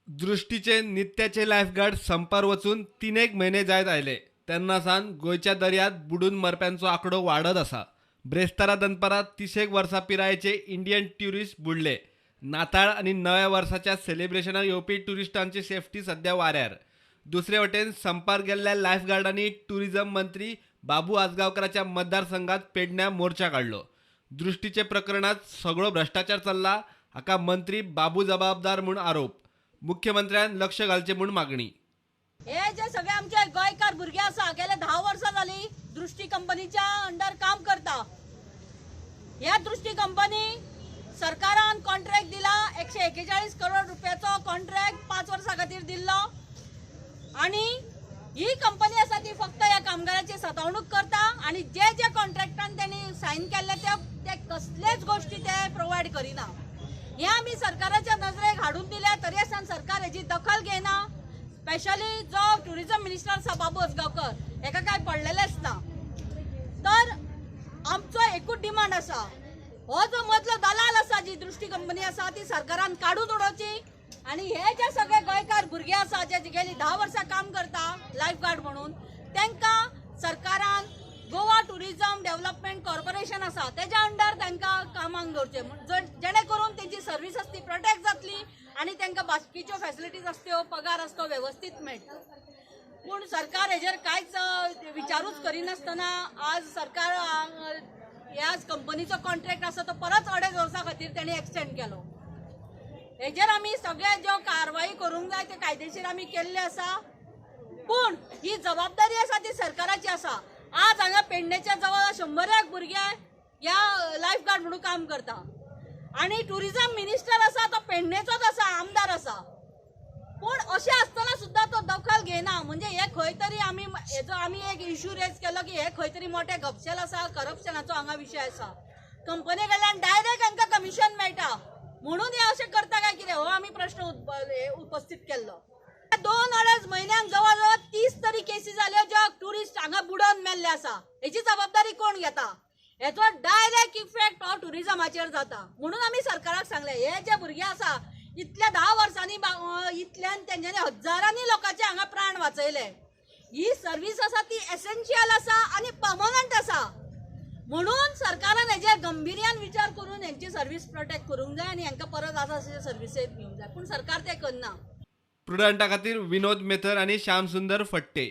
दृश्टीचे नित्याचे lifeguard संपार वचून तीन एक म्हयने जायत आयले तेन्ना सावन गोंयच्या दर्यांत बुडून मरप्यांचो आंकडो वाडत आसा. ब्रेस्तारा दनपारां 30एक वर्सां पिरायेचे इंडियन ट्युरिस्ट बुडले. नाताळ आनी नव्या वर्साच्या सेलिब्रेशनाक येवपी ट्युरिस्टांची सेफ्टी सध्या वाऱ्यार. दुसरे वटेन संपार गेल्ल्या लायफगार्डांनी ट्युरिझम मंत्री बाबू आजगांवकराच्या मतदारसंघात पेडण्यां मोर्चा काडलो. दृश्टीचे प्रकरणात सगळो भ्रश्टाचार चल्ला, हाका मंत्री बाबू जबाबदार म्हूण आरोप. मुख्यमंत्र्यान लक्ष घालचें म्हूण मागणी. हे जे सगळे आमचे गोंयकार भुरगे आसा, गेले 10 वर्सां जाली दृश्टी कंपनीच्या अंडर काम करता. ह्या दृश्टी कंपनी सरकारान कॉन्ट्रॅक्ट दिला, 141 करोड रुपयाचो कॉन्ट्रॅक्ट 5 वर्सां खातीर दिल्लो आनी ही कंपनी आसा ती फक्त ह्या कामगाराची सतावणूक करता आनी जे जे कॉन्ट्रॅक्टान त्यांनी सायन केल्ले ते ते कसलेच गोश्टी ते प्रोवायड करिना. हे आमी सरकाराच्या नजरेक हाडून दिल्या तरी आसतना सरकार हेजी दखल घेयना. स्पेशली जो ट्युरिझम मिनिस्टर आसा बाबू आजगांवकर, हेका कांय पडलेलेंच ना. तर आमचो एकूच डिमांड आसा, हो जो मदलो दलाल आसा, जी दृश्टी कंपनी आसा ती सरकारान काडून उडोवची आनी हे जे सगळे गोंयकार भुरगे आसा जे गेली 10 वर्सां काम करता लायफ गार्ड म्हणून, तांकां सरकारान गोवा टुरिझम डेव्हलपमेंट कॉर्पोरेशन आसा तेज्या अंडर तांकां कामाक दवरचें, जेणे करून तेंची सर्वीस आसता ती प्रोटेक्ट जातली आनी तांकां बाकीच्यो फॅसिलिटीज आसत्यो, पगार आसतो वेवस्थीत मेळटलो. पूण सरकार हेजेर कांयच विचारूच करिनासतना आज सरकार ह्याच कंपनीचो कॉन्ट्रॅक्ट आसा तो परत अडेच वर्सां खातीर तेणी एक्सटेंड केलो. हेजेर आमी सगळे ज्यो कारवाई करूंक जाय ते कायदेशीर आमी केल्ले आसा, पूण ही जबाबदारी आसा ती सरकाराची आसा. आज हांगा पेडणेच्या जवळ 100 एक भुरगे ह्या लायफ गार्ड म्हणून काम करता आनी ट्युरिझम मिनिस्टर आसा तो पेडणेचोच आसा, आमदार आसा, पूण अशें आसतना सुद्दां तो दखल घेयना. म्हणजे हे खंय तरी आमी हेजो आमी एक इशू रेज केलो की हे खंय तरी मोठे गपशेल आसा, करप्शनाचो हांगा विशय आसा. कंपनी कडल्यान डायरेक्ट हांकां कमिशन मेळटा म्हणून हे अशें करता काय कितें, हो आमी प्रश्न हे उपस्थित केल्लो. 2-2.5 म्हयन्यांक जवळ जवळ 30 तरी केसी जाल्यो ज्यो ट्युरिस्ट हांगा बुडोवन मेल्ले आसा. हेची जबाबदारी कोण घेता? हेचो डायरेक्ट इफेक्ट हो ट्युरिझमाचेर जाता. म्हणून आमी सरकाराक सांगलें, हे जे भुरगे आसा इतल्या 10 वर्सांनी इतल्यान तेंच्यांनी हजारांनी लोकांचे हांगा प्राण वाचयले. ही सर्वीस आसा ती एसेन्शियल आसा आनी पर्मनंट आसा, म्हणून सरकारान हेजेर गंभीर्यान विचार करून हेंची सर्वीस प्रोटेक्ट करूंक जाय आनी हेंकां परत आसा अशे सर्विसेक दिवंक जाय, पूण सरकार तें करना. प्रुडंटा खातीर विनोद मेथर आनी श्यामसुंदर फट्टे.